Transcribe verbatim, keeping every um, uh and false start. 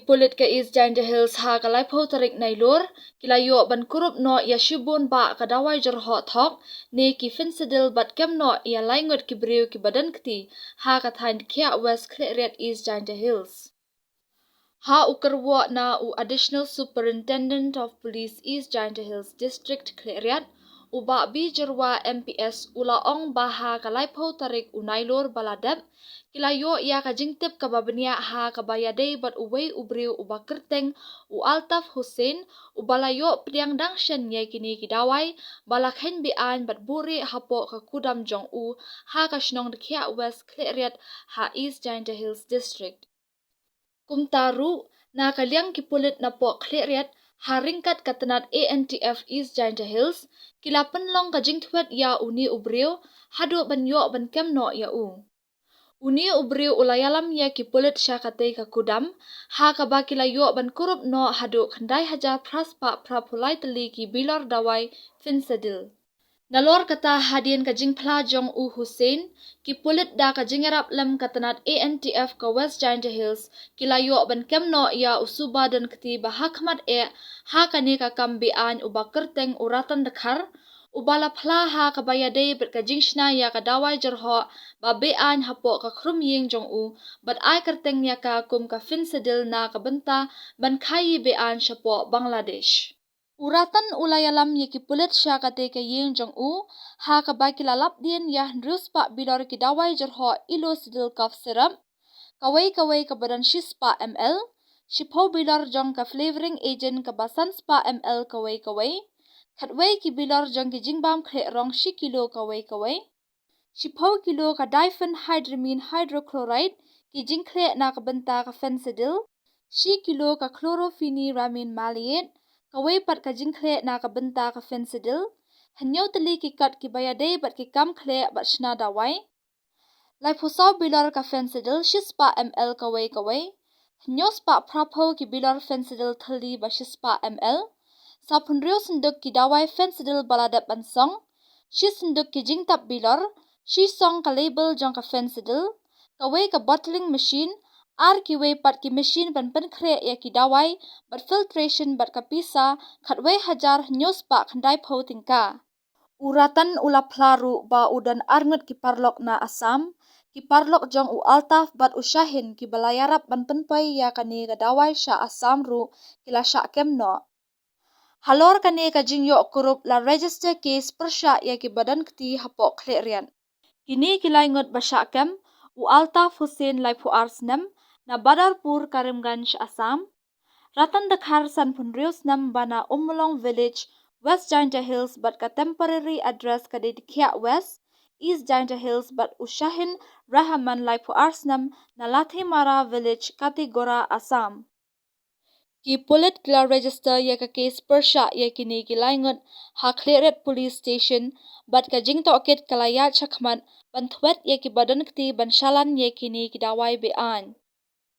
Pulit ka East Jaintia Hills ha ka laiphew tarik Nailur ki la ïoh ban kurup noh ïa shibun bah ka dawai jyrhoh thok ne ki fentanyl bad kem noh ïa lai ngut ki briew ki ba don kti ha ka thaiñ Dkhiah West, Khliehriat, East Jaintia Hills. Ha u kyrwoh na u Additional Superintendent of Police East Jaintia Hills District, Khliehriat, u Bah B Jyrwa M P S, u la ong ba ha ka laiphew tarik u Nailur ba la dep ki la ïoh ïa ka jingtip kaba bniah ha kaba ïadei bad uwei u briew uba kyrteng u Altaf Hussain, uba la ïoh pdiang dang shen ïa kine ki dawai ba la kheiñ be-aiñ bad buhrieh hapoh ka kudam jong u ha ka shnong Dkhiah West, Khliehriat, ha East Jaintia Hills District. Kumta ruh, na ka liang ki pulit napoh Khliehriat, ha ryngkat ka tnat A N T F East Jaintia Hills, ki la pynlong ka jingthwet ïa une u briew haduh ban ïoh ban kem noh ïa u. Une u briew u la ïalam ïa ki pulit sha katei ka kudam ha kaba ki la ïoh ban kurup noh haduh khyndai hajar phra spah phra phew lai tylli ki bilor dawai fentanyl. Nalor kata, hadien ka jingphla jong u Hussain, ki pulit da ka jingïarap lem ka tnat A N T F ka West Jaintia Hills ki la ïoh ban kem noh ïa u suba don kti ba ha khmat eh ha kane ka kam be-aiñ uba kyrteng u Ratan Dkhar, uba la phla ha kaba ïadei bad ka jingshna ïa ka dawai jyrhoh ba be-aiñ hapoh ka khrum ïing jong u bad ai kyrteng ïa ka kum ka fentanyl na ka bynta ban khaïi be-aiñ shapoh Bangladesh. U Ratan u la ïalam ïa ki pulit sha katei ka ïing jong u ha kaba ki la lap dien ïa hynriew spah bilor ki dawai jyrhoh Ilocedyl cough syrup, kawei kawei kaba don shi spah M L, shiphew bilor jong ka flavoring agent kaba san spah M L kawei kawei, khatwei ki bilor jong ki jingbam khleh rong shi kilo kawei kawei, shiphew kilo ka diphenhydramine hydrochloride, ki jingkhleh na ka bynta ka fentanyl, shi kilo ka chlorophenyramine maleate, kawei pat ka jingkhleh na ka bynta ka fentanyl, hynñiew tylli ki kot kiba ïadei bad ki kam khleh bad shna dawai, laiphew saw bilor ka fentanyl shi spah M L kawei kawei, hynñiew spah phra phew ki bilor fentanyl thylli ba shi spah M L, sawphew hynriew synduk ki dawai fentanyl ba la dep ban song, shi synduk ki jingtap bilor, shi song ka label jong ka fentanyl, kawei ka bottling machine, ar kiwei pat ki machine ban pynkhreh ïa ki dawai bad filtration bad ka pisa khatwei hajar hynñiew spah khyndai phew tyngka. U Ratan u la phla ruh ba u don ar ngut ki paralok na Assam, ki paralok jong u Altaf bad u Shahin kiba la ïarap ban pynpoi ïa kane ka dawai sha Assam ruh ki la shah kem noh. Halor kane ka jingïoh kurup la register case pyrshah ïa kiba don kti hapoh Khliehriat. Kine ki lai ngut ba shah kem, u Altaf Hussain laiphew ar snem na Badarpur, Karimganj, Assam, Ratan Dkhar sanphew hynriew snem ba na Ummulong Village, West Jaintia Hills bad ka temporary address ka dei Dkhiah West, East Jaintia Hills bad u Shahin Rahman laiphew ar snem na Lathimara Village, Katigora, Assam. Ki pulit ki la register ïa ka case pyrshah ïa kine ki lai ngut ha Khliehriat Police Station bad ka jingtohkit ka la ïaid shakhmat ban thwet ïa kiba don kti ban shalan ïa kine ki dawai be-aiñ.